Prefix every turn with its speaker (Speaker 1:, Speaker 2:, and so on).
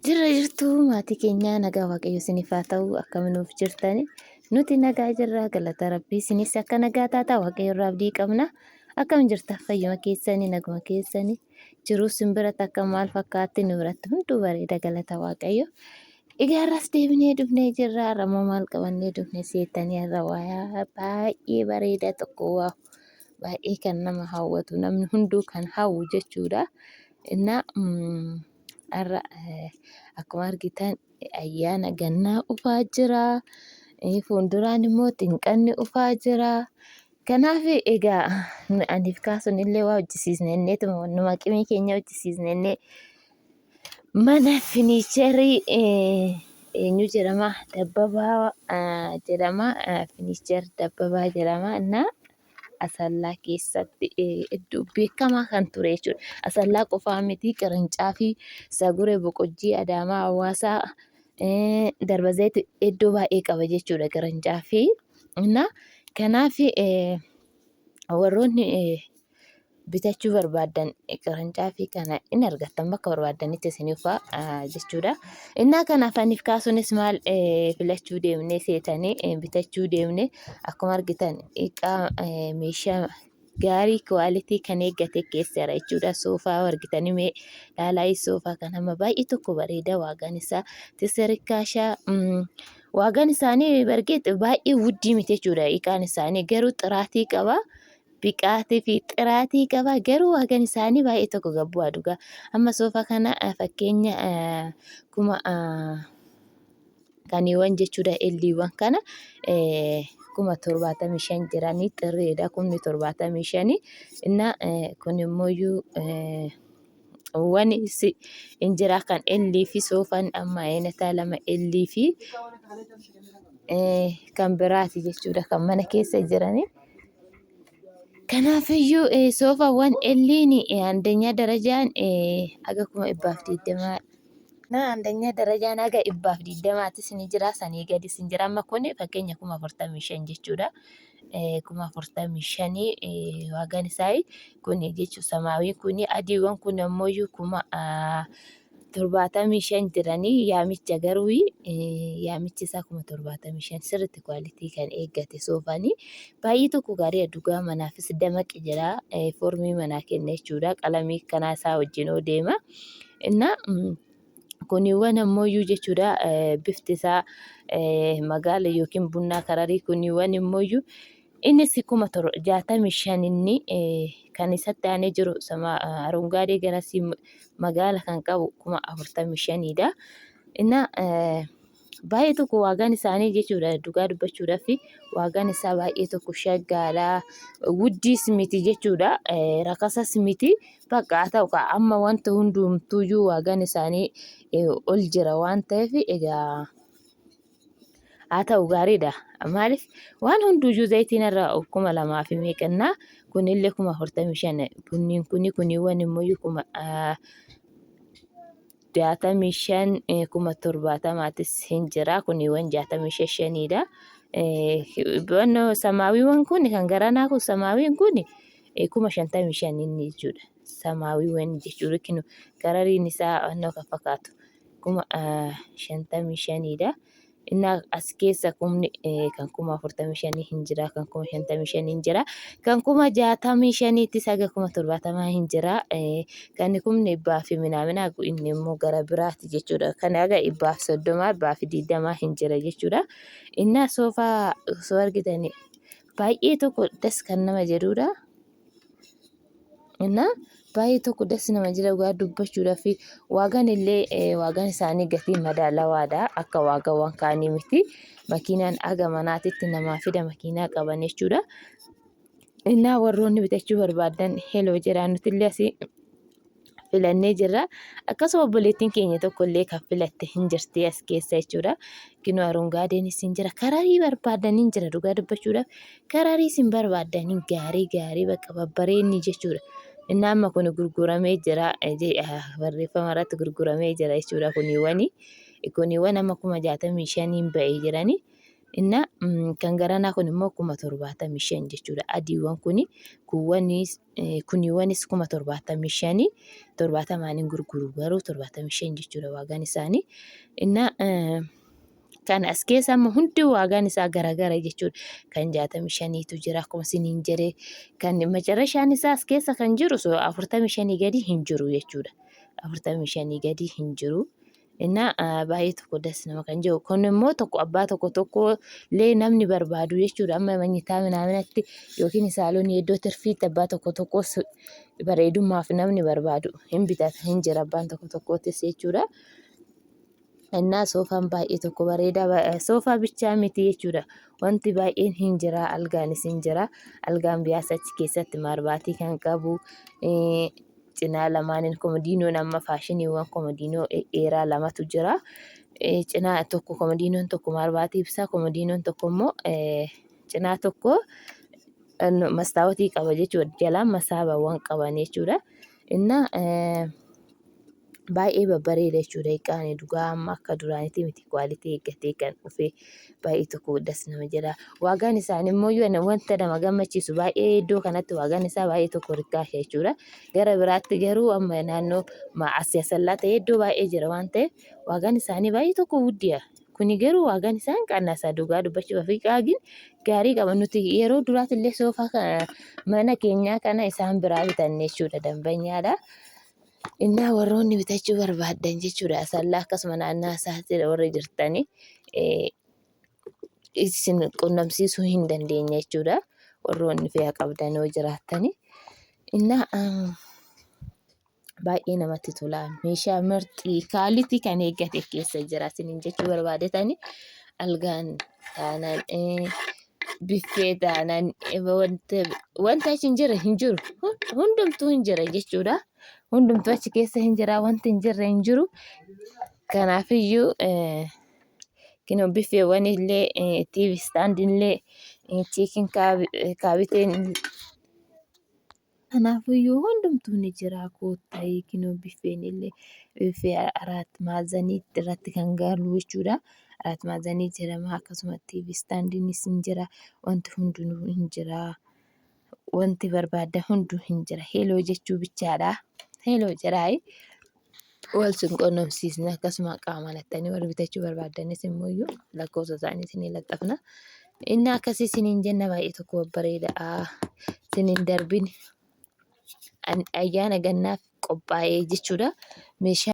Speaker 1: Jirra jirtuu maatii keenyaa, nagaa Waaqayyo isiniif haa ta'u. Akkam nuuf jirtani? Nuti nagaa jirra, galata Rabbii. Isinis akka nagaa taataa Waaqayyo irraa abdii qabna. Akkam jirta? Fayyuma keessanii? Naguma keessanii? Jiruu isin biratti akka maal fakkaatti? Nu biratti hunduu bareeda, galata Waaqayyo. Egaa har'as deebinee dhufnee jirra. Har'a immoo maal qabannee dhufne seetanii? Har'a waa baay'ee bareeda tokko, waa baay'ee kan nama hawwatu, namni hunduu kan hawwu jechuudha. Innaa har'a akkuma argitan ayyaana gannaa dhufaa jira. Fuulduraan immoo xinqanni dhufaa jira. Kanaaf egaa aniif kaasuun illee waa hojjisiisne inneetuma wannuma qimii keenya hojjisiisne innee mana finiicharii eenyu jedhama, Dabbabaa jedhama, finiichar Dabbabaa jedhama. Innaa Asallaa keessatti iddoo beekamaa kan ture jechuudha. Asallaa qofaa miti, Qirincaafi Saguree, Boqojjii, Adaamaa, Hawaasaa, Darbazayiit iddoo baay'ee qaba jechuudha Qirincaafi. Kanaaf warroonni bitachuu barbaaddan qirincaafii kana in argattan, bakka barbaaddanitti isiniif jechuudha. Innaa kanaaf aniif kaasuunis maal filachuu deemnee seetanii, bitachuu deemne. Akkuma argitan iqaa meeshaa gaarii quality kan eeggate keessara jechuudha. Soofaa argitanii mee laalaa, soofaa kan amma baay'ee tokko bareeda, waagaan isaa tisirikaashaa. Waagaan isaanii bargeet baay'ee wuddii miti jechuudha. Iqaan isaanii garuu xiraatii qaba. Biqaatii fi xiraatii qaba, garuu waagaan isaanii baay'ee tokko gabbu'aa dhugaa. Amma soofaa kana fakkeenya kuma kaniiwwan jechuudha, elliiwwan kana 75,000 jiranii, xirriidha kumni 75. Innaa kun immooyyuu wani hin jira kan ellii fi soofaan amma ayinataa lama ellii fi kan biraati jechuudha, kan mana keessa jiranii. Kanaafiyyuu soofaawwan elliin andanyaa darajaan haga 120,000 na andanyaa darajaan haga 120,000tis ni jira, sanii gadis ni jira. Amma kun fakkeenya 45,000 jechuudha. 45,000 waagaan isaa kun jechuun samaawiin kun, adiiwwan kun ammoo 75,000 jiranii. Yaamicha garuu yaamichi isaa 75,000, sirriitti quality kan eeggate soofanii baay'ee tokko gaarii dhugaa, manaafis damaqi jira, foormii manaa kenna jechuudha, qalamii kanaa isaa wajjin deema. Innaa kuniiwwan ammooyyuu jechuudha bifti isaa magaala yookiin bunnaa kararii, kuniiwwan immooyyuu innis 65,000. Inni kan isatti aanee jiru sama arungaadee garasii magaala kan qabu 45,000dha. Innaa baay'ee tokko waagaan isaanii jechuudha, dhugaa dubbachuudhaaf waagaan isaa baay'ee tokko shaggaadha. Wuddiis miti jechuudha, rakasas miti, bakka haa ta'u amma wanta hundumtuuyyuu waagaan isaanii ol jira waan ta'eef egaa haa ta'u gaariidha. Maaliif waan hunduuyyuu zayitiin irra 2000 fi meeqannaa, kunillee 45,000, bunniin kuni kuniiwwan immoo 65,000, 70,000tis hin jira, kuniiwwan 65 shaniidha. Samaawiiwwan kun kan garanaa kun, samaawiin kun 55,000 inni jechuudha. Samaawiiwwan jechuudha kinu karariin isaa annoo kan fakkaatu 55,000dha. Inni as keessa kumni kan 45,000 hin jira, kan 55,000 hin jira, kan 65,000ttis haga 70,000 hin jira. Kan kumni dhibbaa fi minaamina inni immoo gara biraati jechuudha. Kan haga 130, 120 hin jira jechuudha. Inni soofaa osoo argitanii baay'ee tokko das kan nama jedhudha. Innaa baay'ee tokko das nama jedha dhugaa dubbachuudhaaf. Waagaan illee waagaan isaanii gatii madaalawaadha, akka waagawwan kaanii miti. Makiinaan haga manaatitti namaa fida, makiinaa qaban jechuudha. Innaa warroonni bitachuu barbaadan heloo jedhaa, nuti illee asii filannee jirra. Akkasuma obboleettiin keenya tokko illee kan filatte hin jirti as keessa jechuudha. Kinoo arungaadeenis hin jira. Kararii barbaadan hin jira, dhugaa dubbachuudhaaf. Kararii isin barbaadan gaarii gaarii bakka babbareenni jechuudha. Inni amma kun gurguramee jira, barreeffama irratti gurguramee jira jechuudha kuniiwwani. Kuniiwwan amma 65,000n ba'ee jirani. Inna kan garanaa kun immoo 75,000 jechuudha. Adiiwwan kuni kuuwwanis kuniiwwanis 75,000, 70n hin gurguru garuu 75 jechuudha waagaan isaanii. Inna kan as keessa amma hundi waagaan isaa garagara jechuudha. Kan 65tu jira akkuma isiniin jedhe, kan macarashaan isaa as keessa kan jiru 45 gadi hin jiru jechuudha. 45 gadi hin jiru. Innaa baay'ee tokko das nama kan jedhu kun immoo tokko abbaa tokko tokko illee namni barbaadu jechuudha. Amma manyitaa minaaminatti yookiin saalonii iddoo tirfiitti abbaa tokko tokkos bareedummaaf namni barbaadu hin bitata hin jira abbaan tokko tokkottis jechuudha. Innaa soofaan baay'ee tokko bareeda, soofaa bichaa miti jechuudha. Wanti baay'een hin jira, algaanis hin jira. Algaan biyaas achi keessatti maarbaatii kan qabu, cinaa lamaaniin komodiinoon, amma faashiniiwwan komodiinoo dheeraa lamatu jira. Cinaa tokko komodiinoon tokko maarbaatii ibsaa, komodiinoon tokko immoo cinaa tokko mastaawotii qaba jechuudha. Jalaan masaabawwan qaban jechuudha. Innaa baay'ee babbareeda jechuudha. Iqaani dhugaa amma akka duraanitti miti, kwaalitii eeggatee kan dhufe baay'ee tokko das nama jedha. Waagaan isaanii immoo wanta nama gammachiisu, baay'ee iddoo kanatti waagaan isaa baay'ee tokko rikkaasha jechuudha. Gara biraatti garuu amma naannoo Asii Asallaa ta'ee iddoo baay'ee jira waan ta'eef waagaan isaanii baay'ee tokko guddiya. Kuni garuu waagaan isaan qannasa, dhugaa dubbachuuf qaagin gaarii qaba. Nuti yeroo duraatti illee soofaa mana keenyaa kana isaan biraa bitanne jechuudha, dambanyaadha. Innaa warroonni bitachuu barbaaddan jechuudha, Asallaa akkasuma naannaa isaatti warri jirtani isin qunnamsiisuu hin dandeenya jechuudha. Warroonni fe'a qabdan yoo jiraattani. Innaa baay'ee namatti tola. Meeshaa mirxii kaalitii kan eeggate keessa jira isiniin jechuu barbaadetani. Algaan taanaan, biffee taanaan, wanta achi hin jirre hin jiru. Hundumtuu hin jira jechuudha. Hundumtuu achi keessa hin jira, wanti hin jirre hin jiru. Kanaafiyyuu kinoo biffeewwan illee, TV stand illee, chiikin kaabiteen. Kanaafiyyuu hundumtuu ni jira, koottaa. Kinoo biffeen illee biffee araat maazanii irratti kan galu jechuudha. Araat maazanii jedhama, akkasuma TV standiinis hin jira, wanti hundinuu hin jira. Wanti barbaaddan hunduu hin jira. Heloo jechuu bichaadha. Heloo jedhaayi. Wal sin qunnamsiisna, akkasuma qaamaan attanii warri bitachuu barbaaddanis immoo lakkoofsa isaanii isinii laxxafna. Inni akkasii isiniin jenna, baay'ee tokko babbareeda. Isiniin darbin, ayyaana gannaaf qophaa'ee jechuudha. Meeshaa